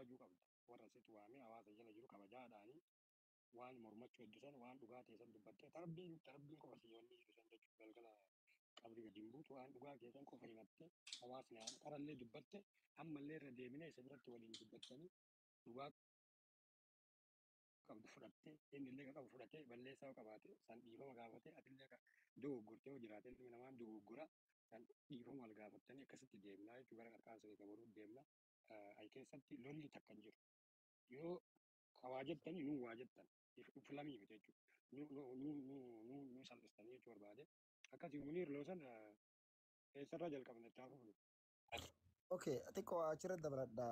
Kabajuu qabda. Warra sitti waamee hawaasa jala jiru kabajaadhaanii waan mormachuu hedduu san, waan dhugaa ta'e san dubbattee, tarbiin qofa si yoonni jiru san jechuudha. Galgala qabri gadi hin buutu, waan dhugaa ta'e san qofa himattee, hawaasni qarallee dubbatte, ammallee irra deebinee isa biratti waliin dubbattanii, dhugaa qabdu fudhattee, inni illee ka qabu fudhatee, balleessaa yoo qabaate san dhiifama gaafatee, atillee ka dogoggortee yoo jiraate, ilmi namaan dogoggora, san dhiifama wal gaafattanii akkasitti deemnaa jechuudha. Gara qarqaarsa kee kabaruu deemna. Ai keessatti lolli takka hin jiru. Yoo ka waa jettanii nuu waa jettan filamii miti jechuudha. Nu nu nu nu nu nu salphistanii jechuu barbaade. Akkasii Muniir, Loosan, eessarraa jalqabna? Itti haa fufnu. Okay, xiqqoo achirra dabaladha,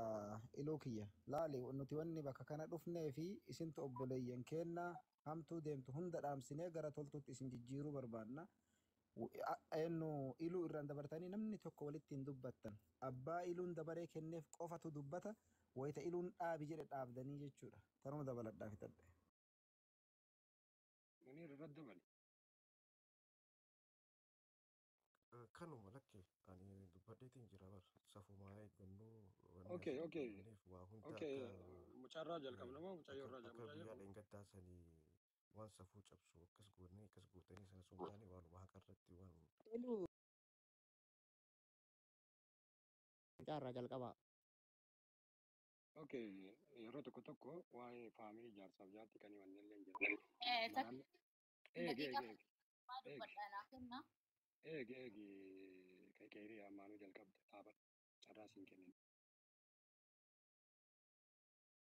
iluu kiyya. Laali, nuti wanni bakka kana dhufnee fi isintu obboleeyyan keenna hamtuu deemtu hunda dhaamsinee gara toltuutti isin jijjiiruu barbaadna. Eenyu iluu irraan dabartanii namni tokko walitti hin dubbattan. Abbaa iluun dabaree kenneef qofatu dubbata. Wayita iluun dhaabi jedhe dhaabdanii jechuudha. Tanuma dabaladhaa fixadhe. Muniir, irratti dabali. Kanuma, lakki, ani dubbadheetiin jira bar, safumaa eeggannoo wanni Okay, asitti okay. deemneef waa hunda Okay, akka mucaarraa jalqabna moo mucayyoo akka irraa akka guyyaa jalqabna? dheengaddaa sanii waan safuu cabsu akkas goonee akkas gootanii sana sun taane, waanuma haqa irratti waan Iluu mucaarraa jalqabaa. Okay, yeroo tokko tokko waa'ee family jaarsaaf jaartii kan himanne illee hin jira. Takka Maal? Eegi, eegi, daqiiqaa eegi. maa Eegi. dubbadhaa naa kenna. Eegi, eegi, qeerii ammaanuu jalqabde, dhaabadhu. Carraa siin kennin.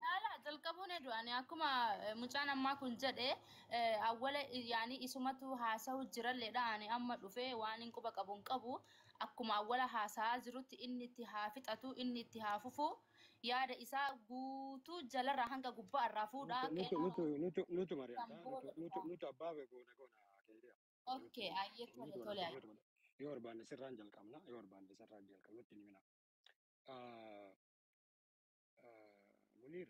Haala jalqabuun hedduu ani akkuma mucaan ammaa kun jedhe, awwala yaani isumatu haasa'u jiralleedha. Ani amma dhufee waan hin quba qabu hin qabu. Akkuma awwala haasa'aa jirutti inni itti haa fixatu, inni itti haa fufu, yaada isaa guutuu jalarraa hanga gubbaa irraa fuudhaa Nutu qe'ee nutu nutu nutu kan mari'ata. Nutu booda nutu dhufa. nutu abbaa goona goona qeerii. Okay, ayyee, tole Nutu tole. nutu nutu yoo barbaanne sirraan jalqabna, yoo barbaanne sirraan jalqabna, nutti ni mina. Muniir,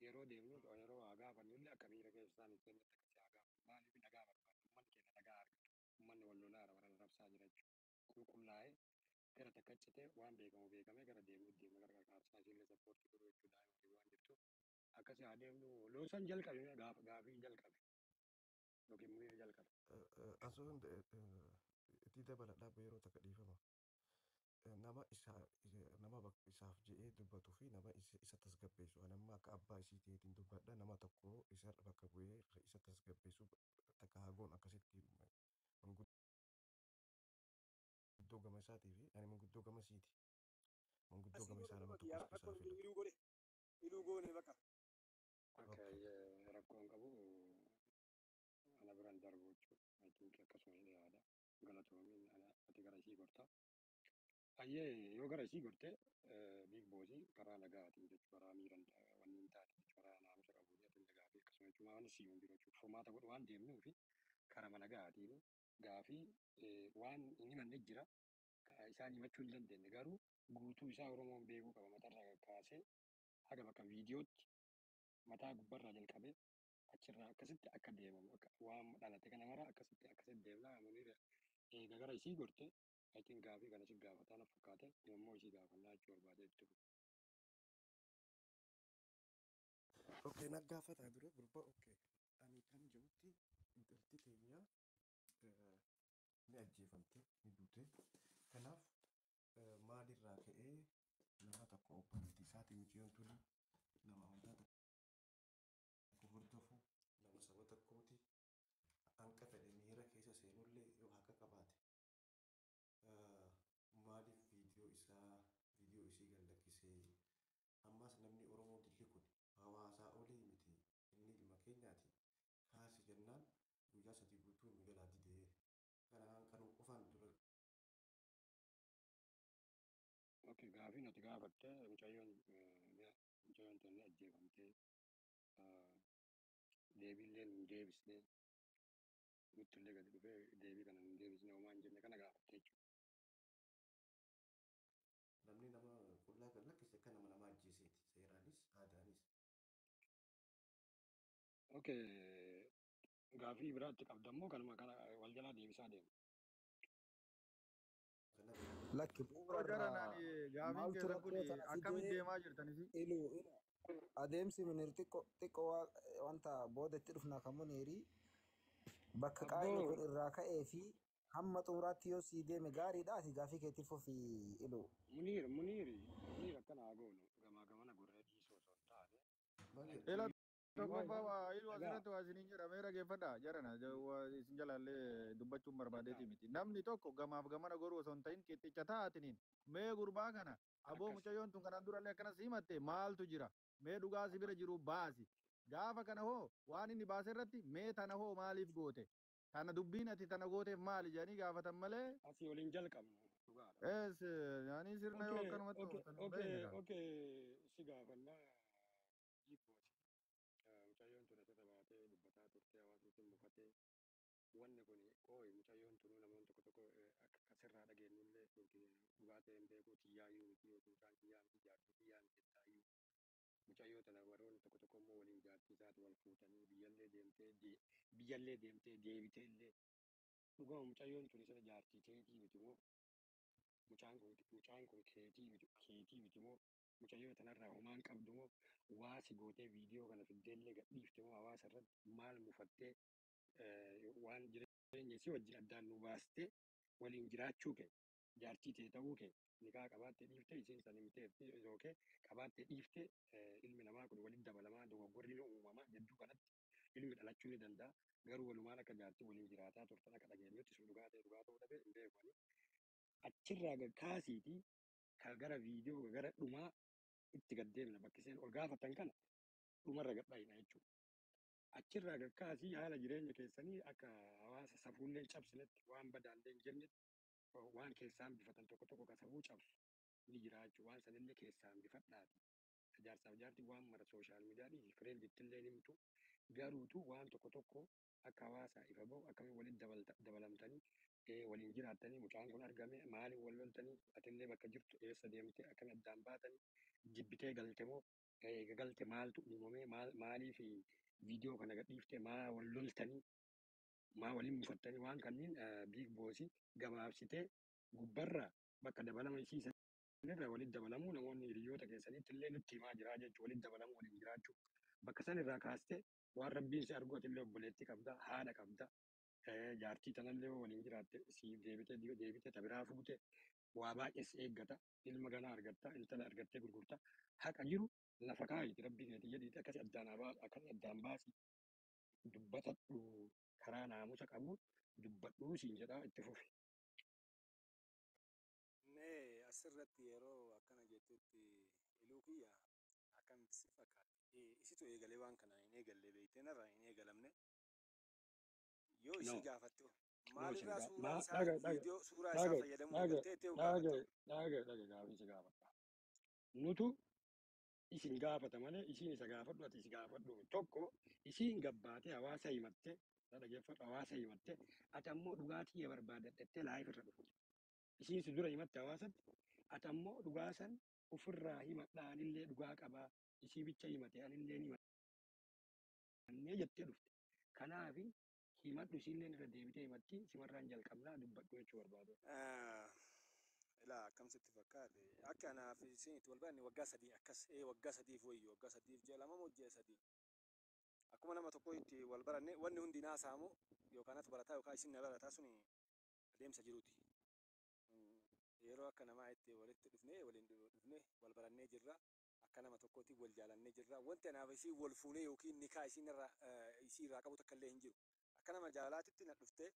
yeroo deemnu, yeroo haa gaafannu illee, akka miira keessa isaan hin seennetti akkasii haa gaafannu. Maaliif? Nagaa barbaanna. Uummanni keenya nagaa argatu. Uummanni wal lolaara, wal rabsaa jira jechuudha. Qulqullaa'ee gara takka citee, waan beekamu beekamee, gara deemnu deemna, gara qarqaarsaa isiillee support godhuu jechuudha. Daa'ima waliin waan jirtu. Akkasii haa deemnu. Loosan jalqabe, gaafa gaafii jalqabe yookiin Muniir jalqabe. Osoo itti dabaladhaa yeroo takka, dhiifama. Nama isa nama bakka isaaf je'ee dubbatuu fi nama isa tasgabbeessu. Ani amma akka abbaa isii ta'eetiin dubbadha. Nama tokko isa bakka bu'ee isa tasgabbeessu takka hagoon akkasitti manguddoo gama isaatii fi ani manguddoo gama isiiti. Manguddoo Asii gama godhe isaa nama nama tokko kiyyaa isaa rakkoon filu. Iluu godhe, iluu goone bakka. Okay, Okay. Rakkoon qabu, ana biraan darbu jechuudha. I think akkasuma jedhee yaada. Galatoomiin ati gara isii gorta. Ayyee, yoo gara isii gorte, big boss, karaa nagaatiin jechuudha, karaa miiran wanni hin taane jechuudha, karaa naamusa qabu ati gaafii akkasuma jechuudha, waan sii hin jiru jechuudha. Furmaata godhu waan deemnuu fi karaa nagaatiin gaafii waan hin himanne jira. Isaan himachuu hin dandeenye, garuu guutuu isaa Oromoon beekuu qaba, matarraa kaasee haga bakka viidiyootti, mataa gubbarraa jalqabee achirraa akkasitti akka deemamu, akka waan dhalate kana mara akkasitti akkasitti deemnaa. Muniir, eega gara isii gorte, I think gaafii kana si gaafataa na fakkaate, immoo isii gaafannaa jechuu barbaade itti fufu. Okay, na gaafataa dura gurbaa. Okay. Ani kan jirutti intalti teenya ni ajjeefamte, ni duute. Kanaaf maalirraa ka'ee nama tokko, obboleettii isaatii mucayyoon tuni, nama amantaa tokko hordofu, nama saba tokkooti, hanqa fedhe miira keessa seenullee yoo haqa qabaate, maaliif viidiyoo isaa, viidiyoo isii gad lakkisee? Ammas namni Oromoo dilli kun hawaasaa olii miti, inni ilma keenyaati, kaasi jennaan guyyaa 3 guutuu nu jalaa didee. Kanaan kanuu qofaan dura. Okay, gaafii nuti gaafatte, mucayyoon tun ajjeefamtee, deebiillee nu deebisne, nutti illee gadi dhufee deebii kana nu deebisne, homaa hin jenne, kana gaafatte jechuudha. Namni nama qullaa gad lakkise akka nama nama ajjeeseeti, seeraanis aadaanis. Okay, gaafii biraatti qabda immoo kanuma kana wal jalaa deebisaa deema. Kana Lakki bu'uura Jara irraa naan gaafiin maaltu keessan rakkoo kun tana akkamitti fidee deemaa jirtanis? Iluu adeemsi Muniir xiqqoo xiqqoo wanta booda itti dhufna kan Muniirii bakka qaayni Abboo kun irraa ka'ee fi hamma xumuraatti yoo sii deeme gaariidha. Ati gaafii keetiif ofii iluu. Muniir Muniir Muniir akkana haa goonu gamaa gamana gorree dhiisuu osoo hin taane Ila tokkoffaa waa iluu dhagaa asirratti waa isiniin jedha mee dhageeffadha jarana isin jalaallee dubbachuun barbaadeeti dhagaa miti. Namni tokko gamaaf gamana goruu osoo hin ta'in qixxicha taatiniin mee gurbaa kana aboo akkas mucayyoon tun kanaan durallee akkana si himatte maaltu jira mee dhugaa si bira jiru baasi. Gaafa kana hoo waan inni baase irratti mee tana hoo maaliif goote tana dubbiin ati tana gooteef maali jedhanii gaafatan malee asii waliin jalqabnu dhugaadha. ees yaanii sirna yoo Okay, akkanumatti okay, ooftan hin okay, beekne kaa. okay. Si gaafannaa jibboosi. Mucayyoon tun asirra baatee dubbataa turte hawaasni mufatee wanni kun qooyi mucayyoon tunuu namoonni tokko tokko akka asirraa dhageenyullee yookiin dhugaa ta'e hin beeku tiyyaayyuu miti yookiin mucaan kiyyaa miti jaartii kiyyaa miti jettaayyuu mucayyoo tana warroonni tokko tokko immoo waliin jaartii isaati wal fuutanii biyyallee deemtee biyyallee deemtee deebitee illee dhugama mucayyoon tun isa jaartii teetii miti moo mucaan kun keetii miti moo mucayyoo tanarraa homaan qabdu moo waa si gootee viidiyoo kana fiddeellee gadhiifte moo hawaasa irratti maal mufattee waan jireenya si wajjin addaan nu baastee waliin jiraachuu kee jaartii tee ta'uu kee nikaa qabaattee dhiiftee isiin san himteetti yookiin qabaattee dhiiftee ilmi namaa kun walitti dabalamaa dogoggorri ni uumamaa jidduu kanatti ilmi dhalachuu ni danda'a garuu walumaan akka jaartii waliin jiraataa turtan akka dhageenyutti sun dhugaa ta'e dhugaa ta'uu dhabee hin beeku ani. Achirraa gad kaasiitii ka gara viidiyoo gara dhumaa itti gad deemna bakki isheen ol gaafatan kana dhumarra gad dhayina jechuudha. Achirraa gad kaasii haala jireenya keessanii akka hawaasa safuullee hin cabsinetti waan badaallee hin jennetti waan keessaan bifatan tokko tokko ka safuu cabsu ni jira jechuudha. Waan sanillee keessaan bifadhaati. Jaarsaaf jaartii waan mara social media dhiisi frienditti illee himtu garuutu waan tokko tokko akka hawaasaa ifa bahu akkamiin walitti dabalamtanii waliin jiraattanii mucaan kun argame maaliin wal loltanii atillee bakka jirtu eessa deemte akkami addaan baatanii jibbitee galte moo eega galte maaltu uumame maaliif viidiyoo kana gadhiifte maa wal loltanii maa waliin mufattanii waan kanneen Big Boss gabaabsitee gubbarraa bakka dabalama isii sanirraa walitti dabalamuu namoonni hiriyoota keessanitti illee nutti himaa jiraa jechuudha walitti dabalamuu waliin jiraachuu bakka sanirraa kaastee waan rabbiin si argu atillee obboleettii qabda haadha qabda jaartii tanallee yoo waliin jiraatte siif deebitee deebitee ta biraa fuute waa baay'ees eeggata ilma ganaa argatta intala argattee gurgurta haqa jiru lafa kaayiti rabbii keetii jedhiiti akkasi addaan haa akkasi addaan baasi dubbatadhu karaa naamusa qabu dubbadhuu siin jedhaa itti fufi. Mee asirratti yeroo akkana jettutti iluu kiyya akkamitti si fakkaata? Isitu eegalee waan kana hin eegalle beektee narraa hin eegalamne. Yoo isii No, gaafattu no isin maalirraa gaa suuraa maa isaa dhaga dhaga viidiyoo suuraa isaa dhaga fayyadamuu dhaga eegaltee ta'uu dhaga gaafattu. dhaga dhaga gaafii si gaafadha. Nutu isin gaafata malee isiin isa gaafadhu ati isi gaafadhu tokko isiin gabbaatee hawaasa himatte na dhageeffadhu hawaasa himatte ati ammoo dhugaatii barbaadadhattee live irra dhufte. Isiin si dura himatte hawaasatti ati ammoo dhugaa san ofirraa himadha anillee dhugaa qabaa isii bicha himate anillee himannee jettee dhufte. Kanaafi himadhu isiilleen irra deebitee himatti simarraan jalqabnaa dubbadhu jechuu barbaade. Ilaa akkam sitti fakkaate akka anaaf isin itti wal baanne waggaa 3 akkas waggaa 3f wayyu waggaa 3f ji'a 2 moo ji'a 3 akkuma nama tokko itti wal baranne wanni hundi naa saamu yookaan atu barataa yookaan isin na barataa suni adeemsa jiruuti. Yeroo akka namaa itti walitti dhufnee waliin dhufnee wal barannee jirra. Akka nama tokkootti wal jaalannee jirra. Wanti anaaf isii wal fuunee yookiin nikaa isiin irraa isii irraa qabu takka illee hin jiru. Akka nama jaalaatitti na dhuftee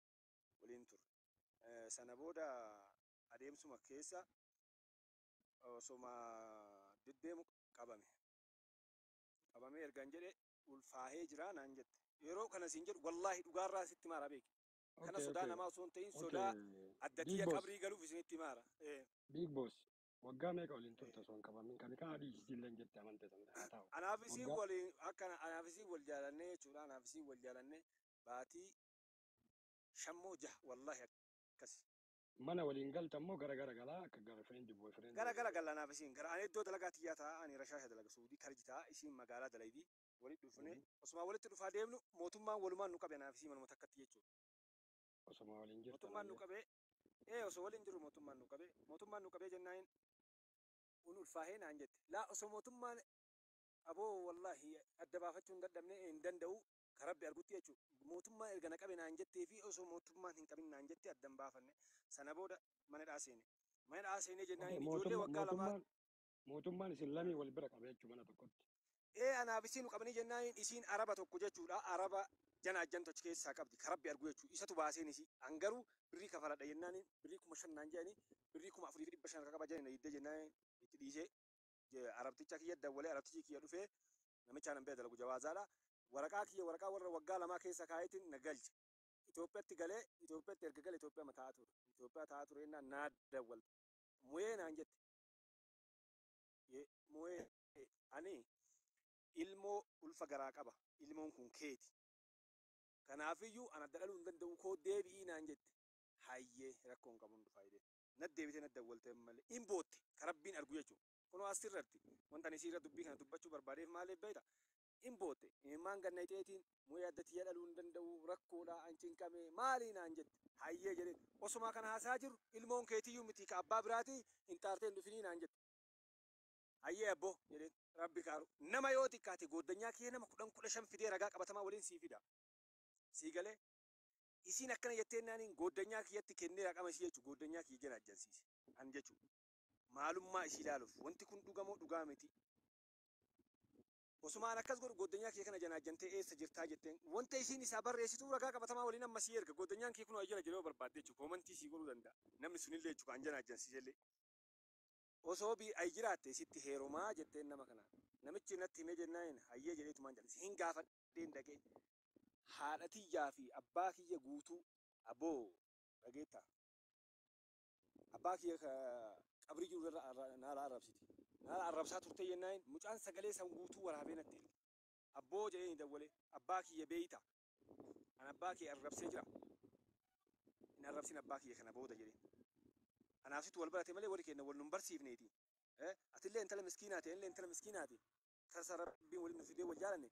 waliin turre. Sana booda adeemsuma keessa osoma deddeemu qabame. Qabamee ergan jedhe ulfaahee jira naan jette. Yeroo kana siin jedhu wallaahi dhugaarraa sitti maara beeki. Kana Okay, sodaa okay, namaa osoo hin ta'in okay. sodaa adda Big tiyya Boss, qabrii galuuf isinitti maara. Big Boss. Waggaa meeqa waliin turte osoo hin qabamin? Kan kaa dhiisisillee jette amante sana haa ta'u. Anaaf isiin Waggaa waliin akka anaaf isiin wal jaalannee jechuudha. Anaaf isiin wal jaalannee baatii 5 moo 6 wallaahi akkas. Mana waliin galta immoo gara gara galaa akka girlfriend boyfriend Gara gara galla anaaf isiin gara ani iddoo dalagaa tiyyaa ta'a ani rashaasha dalaga suudii karji ta'a isiin magaalaa dalaydii walitti dhufnee osuma walitti dhufaa deemnu mootummaan walumaan nu qabe anaaf isiin manuma takkatti jechuudha. Osuma waliin jirtan Mootummaan nu ayyee. qabee Ee, osoo waliin jiru mootummaan nu qabee, mootummaan nu qabee jennaan un ulfaahee naan jette. Laa, osoo mootummaan aboo wallaahi adda baafachuu hin dadhabne, hin danda'u ka Rabbi argutti jechuudha. Mootummaan erga na qabe naan jettee fi osoo mootummaan hin qabin naan jette adda hin baafanne. Sana booda mana dhaa seene. Mana dhaa seenee jennaan ijoollee waggaa 2 Mootummaan isin lamii wal bira qabe jechuudha mana tokkotti. Ee, anaaf isiin nu qabanii jennaan isiin araba tokko jechuudha. Araba jana ajjantu achi keessaa qabdi. Ka Rabbi argu jechuudha. Isatu baaseen isii. An garuu birrii kafaladha jennaan birrii 5,000 naan jedhanii, birrii 4,500 harka qaba jedhanii diddee jennaan itti dhiisee arabticha kiyya dawwalee, arabtichi kiyya dhufee, namichaan an bira dalagu jawaazaadha. Waraqaa kiyya, waraqaa warra waggaa 2 keessa kaayetiin na galche. Itoophiyaatti galee, Itoophiyaatti erga gale Itoophiyaa taa'aa ture. Itoophiyaa taa'aa ture jennaan naa dawwalte. Mu'ee naan jette. Mu'ee, ani ilmoo ulfa garaa qaba. Ilmoon kun keeti. Kanaafiyyuu ana adda dhaluu hin danda'u, koo deebi'ii naan jette. Hayyee, rakkoon qabu, hin dhufaa jedhee. Nat deebitee nat dawwalte malee. In bootte ka Rabbiin argu jechuudha. Kunoo asirratti wanta ani isiirra dubbii kana dubbachuu barbaadeef maaliif beekta? In bootte. Imimmaan ganna ixeetiin, mu'ee adda tiyya dhaluu hin danda'u, rakkoodha, an cinqame maalii naan jette. Hayyee jedhee osuma kana haasaa jiru, ilmoon keetiyyuu miti, ka abbaa biraatii hin xaartee hin dhufinii naan jette. Hayyee abboo jedheen. Rabbi kaaru. Nama yoo xiqqaate gooddanyaa kee nama 10, 15 fidee ragaa qabatamaa waliin sii fida. Sii galee isiin akkana jettee naaniin gooddanyaa kiyyatti kennee raqama isii jechuudha. Gooddanyaa kiyya jala ajjansiise. An jechuudha. Maalummaa isii ilaaluuf wanti kun dhugamoo dhugaa miti. Osumaan akkas godhu gooddanyaa kiyya kana jala ajjantee eessa jirtaa jetteen, wanta isiin isaa barreessitu ragaa qabatamaa waliin amma sii erga. Gooddanyaan kee kun jala jedhee barbaadde jechuudha. Koomantii sii godhuu danda'a. Namni sunillee jechuudha kan jala ajjansiisellee. Osoo ay jiraatte sitti heerumaa jetteen nama kana. Namichi natti himee jennaan hayyee jedheetumaan jalise. Hin gaafadheen dhaqee. Haadha tiyyaa fi abbaa kiyya guutuu aboo dhageetta. Abbaa kiyya qabrii jiru irra naala arrabsiti. Naala arrabsaa turte jennaan mucaan sagalee san guutuu waraabee natti erge. Abboo jedhee ni dawwalee, abbaa kiyya beeyta. An abbaa kiyya arrabsee jira. Hin arrabsin abbaa kiyya kana booda jedheen. Anaaf situ wal barate malee warri keenya wal nun barsiifneeti. Atillee intala miskiinaati, anillee intala miskiinaati. Tasa Rabbiin waliin nu fidee wal jaalanne,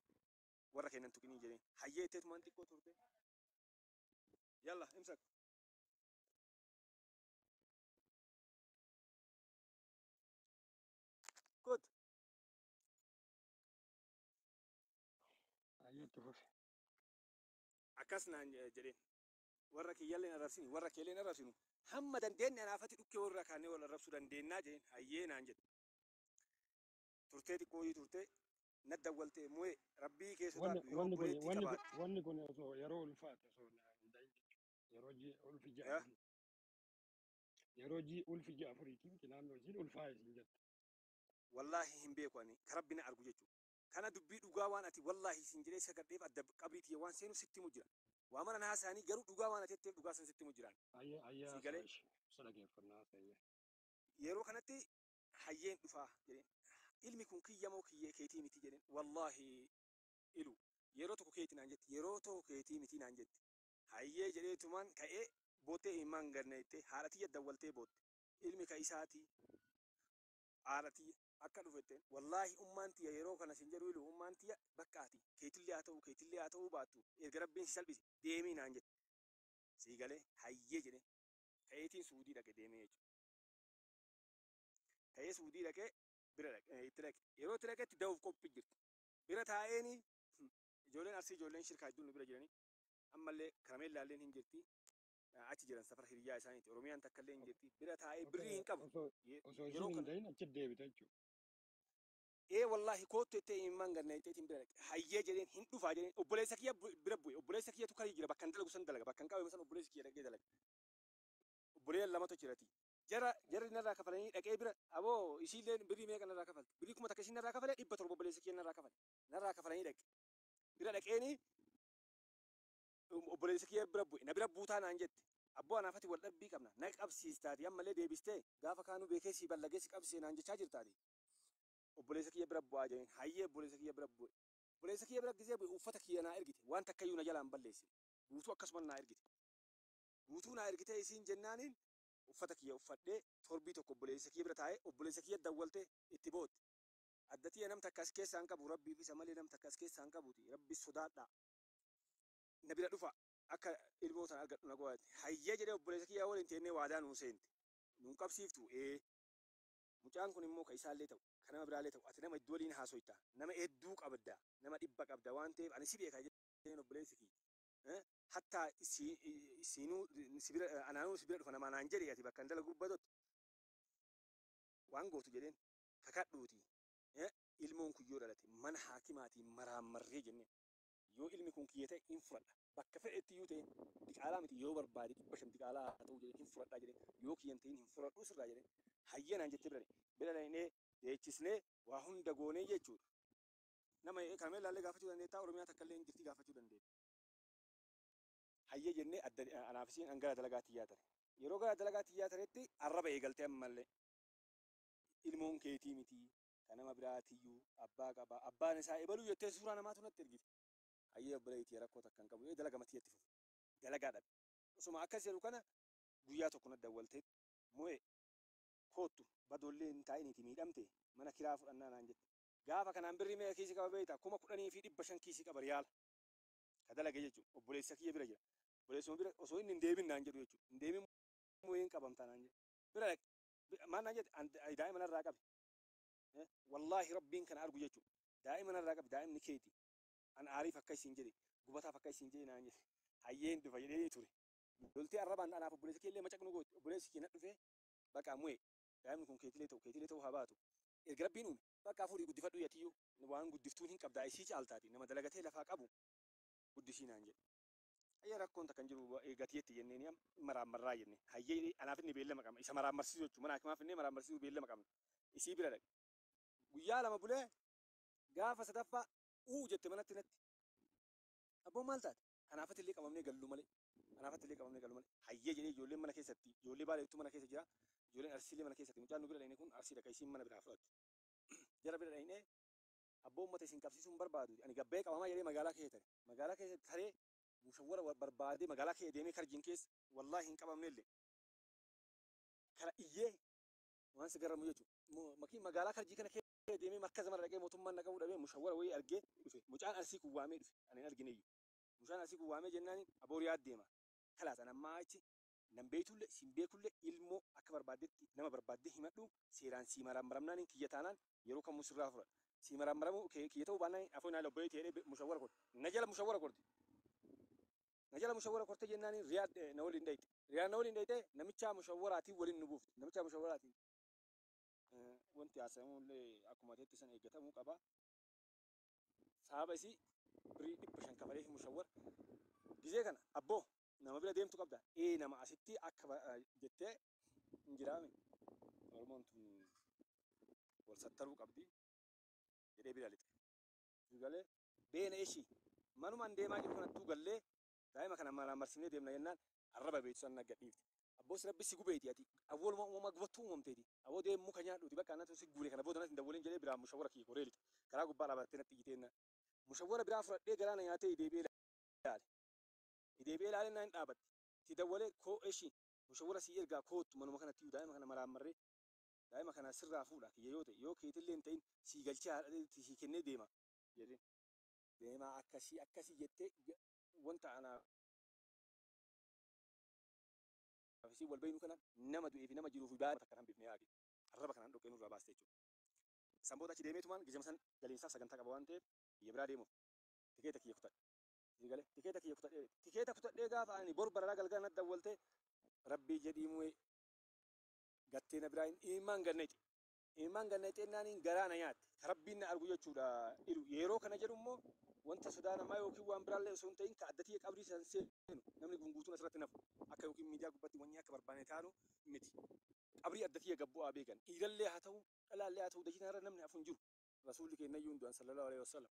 warra kennan tuqinii jedheen. Hayyee itteetumaan xiqqoo turte. Yalla imsak. Good. Hayyee, itti fufi. Akkas naan jedheen. Warra kiyyallee arrabsini, warra keellee arrabsinu. Hamma dandeenye anaafati dhukkee warra kaannee wal arrabsuu dandeennaa jedheen. Hayyee naan jedhe. Turtee xiqqoo turtee na dawwaltee, mu'ee Rabbii kee sodaadhu yoo Wanni kun obboleettii wanni kun qabaatte. Wanni kun osoo yeroo ulfaate, osoo hin da'in jechuudha. Yeroo ji'a ulfi ji'a 4. Yeroo ji'i ulfi ji'a 4tiin naannoo isiin ulfaa'e isin jette. Wallaahi hin beeku ani ka Rabbi na argu jechuudha. Kana dubbii dhugaa waan ati wallaahi isin jedhee isa gadheef adda qabrii tiyya waan seenu sitti himu jira. Waa mana naa isaanii garuu dhugaa waan ati jetteef dhugaa san sitti himu jiraan. Hayyee, hayyee. Si Haasaa galee ishee isa dhageeffannaa haasa'ee. Yeroo kanatti hayyeen dhufaa jedheen. Ilmi kun kiyya moo kiyyee keetii miti jedheen. Wallaahi ilu yeroo tokko keeti naan jetti, yeroo tokko keetii miti naan jetti. Hayyee jedheetumaan ka'ee boottee imimmaan ganna jettee haadha tiyya dawwaltee bootte. Ilmi ka isaatii haadha tiyya akka dhufetteen wallaahi ummaan tiyya yeroo kana sin jedhu ilu ummaan tiyya bakka ati keetillee haa ta'u, keetillee haa ta'uu baattu, erga Rabbiin si salphise deemii naan jette. Sii galee hayyee jedhee ka'eetiin Suudii dhaqe deemee jechuudha. Ka'ee Suudii dhaqee bira dhaqe, itti dhaqe. Yeroo itti dhaqetti da'uuf qophii jirti. Bira taa'eeni ijoolleen Arsii, ijoolleen shirkaa hedduun nu bira jiranii, ammallee karameellaalleen hin jirti. Achi jiran safara hiriyyaa isaaniiti. Oromiyaan takka illee hin jirti. Bira taa'ee birrii hin qabu. Osoo Yeroo isiin hin kana da'in achi deebite jechuudha. Ee wallaahi koottu jettee imimmaan ganna jetteetiin bira dhaqe. Hayyee jedheen, hin dhufaa jedheen. Obboleessa kiyya bira bu'e. Obboleessa kiyyatu karii jira, bakka hin dalagu san dalaga. Bakka hin qabame san obboleessi kiyya dhaqee dalaga. Obboleeyyan lamatu jirati. Jara jarri narraa kafalanii dhaqee bira aboo isiillee birrii meeqa narraa kafalte? Birrii 1000 isiin narraa kafalee, 700 obboleessi kiyya narraa kafale. Narraa kafalanii dhaqe. Bira dhaqeeni obboleessi kiyya bira bu'e. Na bira buutaa naan jette. Abboo anaafati wal dhabbii qabna. Na qabsiistaati ammallee deebistee gaafa kaanuu beekee si ballagee si qabsiise naan jechaa jirtaati. Obboleessa kiyya bira bu'aa jedheen. Hayyee, obboleessa kiyya bira bu'e. Obboleessa kiyya bira gisee bu'e uffata kiyya naa ergite. Waan takkayyuu na jalaan balleessine. Guutuu akkasuma naa ergite. Guutuu naa ergitee isiin jennaaniin uffata kiyya uffadhee torbii tokko obboleessa kiyya bira taa'ee, obboleessa kiyya dawwaltee itti bootte. Adda tiyya nam takka as keessaa hin qabu, Rabbii fi isa malee nam takka as keessaa hin qabuuti. Rabbi sodaadhaa. Na bira dhufa. Akka ilmoo sana argadhu na godhate. Hayyee jedhee obboleessa kiyyaa waliin teennee waadaa nuu seente. Nuun qabsiiftu ee. Mucaan kun immoo ka isaallee ta'u, ka nama biraallee ta'u, ati nama hedduu waliin haasoyta, nama hedduu qabda, nama dhibba qabda waan ta'eef ani si beeka jedheen obboleessi kiyya. Hattaa siinuu si bira anaanuu si bira dhufa namaa naan jedhe ati bakka hin dalagu gubbatotti waan gootu jedheen kakadhuuti. Ilmoon kun yoo dhalate mana haakimaatiin maraammarree jenneen. Yoo ilmi kun kiyya ta'e hin fudhadha. Bakka fedhetti iyyuu ta'e diqaalaa miti yoo barbaade 500 diqaalaa haa ta'u jedhee hin fudhadhaa jedhee yoo kiyya hin ta'in hin fudhadhu sirraa jedhee hayyee naan jettee bira dhaqe. Bira dhaqnee deechisnee waa hunda goonee jechuudha. Nama kana ilaallee gaafachuu dandeettaa Oromiyaa takka illee hin jirti gaafachuu dandeetta. Hayyee jennee adda anaaf isiin an gara dalagaatti iyyaa tare. Yeroo gara dalagaatti iyyaa taretti arraba eegaltee ammallee. Ilmoon keetii miti kan nama biraatiyyuu abbaa qaba. Abbaan isaa ebaluu jettee suuraa namaatu natti ergite. Hayyee obboleettii rakkoo takka hin qabu jedhee dalaga matii itti fufe. Dalagaa dhabe. Osuma akkas jedhu kana guyyaa tokko natti dawwaltee mo'e koottu badoollee hin taa'iniiti miidhamte mana kiraa fudhannaa naan jette. Gaafa kanaan birrii meeqa kiisii qaba beektaa? 10,500 kiisii qaba riyaala. Ka dalage jechuudha. Obboleessa kiyya bira jira. Obboleessuma bira osoo inni hin deemin naan jedhu jechuudha. Hin deemin mo'ee hin qabamtaa naan jedhe. Bira dhaqe. Maal naan jette? Daa'ima narraa qabi. Wallaahi rabbiin kana argu jechuudha. Daa'ima narraa qabi daa'imni keeti. An aariif akka isin jedhe gubataaf akka isin jedhe naan jedhe. Hayyeen dhufa jedhee ture. Loltee arrabaan anaaf obboleessa kee illee macaqnu gooti. Obboleessi kee na dhufee bakka mu'e daa'imni kun keetilee ta'u haa baatu. Erga rabbiin uume bakka fuudhii guddifadhu yatiyyuu waan guddiftuun hin qabdaa isii caaltaati nama dalagatee lafaa qabu guddisii naan jedhe. Hayyee rakkoon takka hin jiru gatiyetti jennee maraammarraa jenne. Hayyee anaaf inni beellama qabna isa maraammarsiisuu jechuudha mana hakimaaf inni maraammarsiisuu beellama qabna. Isii bira dhaqe. Guyyaa lama bulee gaafa sadaffaa uu jette manatti natti. Abboon maal taate? Anaafatti illee qabamnee gallu malee. Anaafatti illee qabamnee gallu malee. Hayyee jedhee ijoolleen mana keessatti ijoollee baaleettu mana keessa jira. Ijoolleen arsiilee mana keessatti mucaan nu bira dhaqne kun arsii dhaqa isiin mana biraa fudhatte. Jara bira dhaqnee abboo uummata isin qabsiisuu hin barbaadu. Ani gabbee qabamaa jedhee magaalaa keessa tare. Magaalaa keessa taree mushawwara barbaadee magaalaa keessa deemee karjiin keessa wallaahi hin qabamne illee. Kara iyyee waan si garramu jechuudha. Makii magaalaa karjii kana keessa deemee markaza mara dhaqee mootummaan na qabu dhabee mushawwara wayii argee dhufe. Mucaan arsii kun waamee dhufe. Ani hin argine iyyuu. Mucaan arsii kun waamee jennaan abooriyaa deema. Kalaas an ammaa achi nan beeytullee sin beekullee ilmoo akka barbaaddetti nama barbaaddee himadhu seeraan sii maraammaramnaan kiyya taanaan yeroo kamuu sirraa fudhadha. Sii maraammaramuu kiyya ta'uu baannaan afoo naa lobboyee ta'ee mushawwara korte. Na jala mushawwara korte. Na jala mushawwara korte jennaan riyaad na waliin dhayxe. Riyaad na waliin dhayxe namichaa mushawwaraatiin waliin nu buufte. Namichaa mushawwaraatiin wanti haasa'amullee akkuma teetti san eeggatamuu qaba. Sababa isii birrii 500 kafalee fi mushawwara. Gizee kana abboo nama bira deemtu qabda. Ee nama asitti akka jettee hin jiraame. Oromoon tun wal sattaruu qabdi jedhee bira lixe. Galee beena ishii manumaan deemaa jiru kanattuu gallee daa'ima kana maraammarsinee deemna jennaan arraba beektu san nagga dhiifte. Abboos rabbi si gubeeti ati awwaluma uumamaa gubattuu uumamteeti. Aboo deemu muka nyaadhuuti bakka anatu si guure kana booda natti hin dawwalin jedhee biraa mushawwara kiyya koree lixe. Karaa gubbaa dhaabattee natti iyyiteenna. Mushawwara biraa fudhadhee galaana nyaatee deebi'ee ilaale. Deebi'ee ilaalee naan dhaabatte. Itti dawwalee koo ishii mushawwara si ergaa koottu manuma kanatti daa'ima kana maraammarree daa'ima kana sirraa fuudha kiyya yoo ta'e yoo keetillee hin ta'in sii galchee haadha sii kennee deema jedhee. Deemaa akkasii akkasii jettee wanta anaaf isii wal beeynu kana nama du'ee fi nama jiruuf baay'ee takka hambifne yaaqi. Arraba kanaan dhoqqee nurraa baaste jechuudha. San booda achi deemeetumaan gizema san galiinsaaf sagantaa qaba waan ta'eef biyya biraa deemuuf tikeeta kiyya kutadhe. Galee tikeeta kiyya kutadhee tikeeta kutadhee gaafa ani bor bararaa galgala natti dawwaltee rabbii jedhii mu'ee gattee na biraa hin imaan ganneeti. Imaan ganneeti jennaan garaa na nyaatti. Rabbiin na argu jechuudha. Yeroo kana jedhu immoo wanta sodaa namaa yookiin waan biraallee osoo hin ta'in ka addatii qabrii san seenu namni gunguutuun asirratti nafu akka yookiin miidiyaa gubbatti wanni akka barbaanne taanu miti. Qabrii addatii gabbu'aa beekan. Dhiirallee haa ta'u dhalaallee haa ta'u dachii irra namni hafu hin jiru. Rasuulli keenya iyyuu du'an sallallahu alaihi wasallam.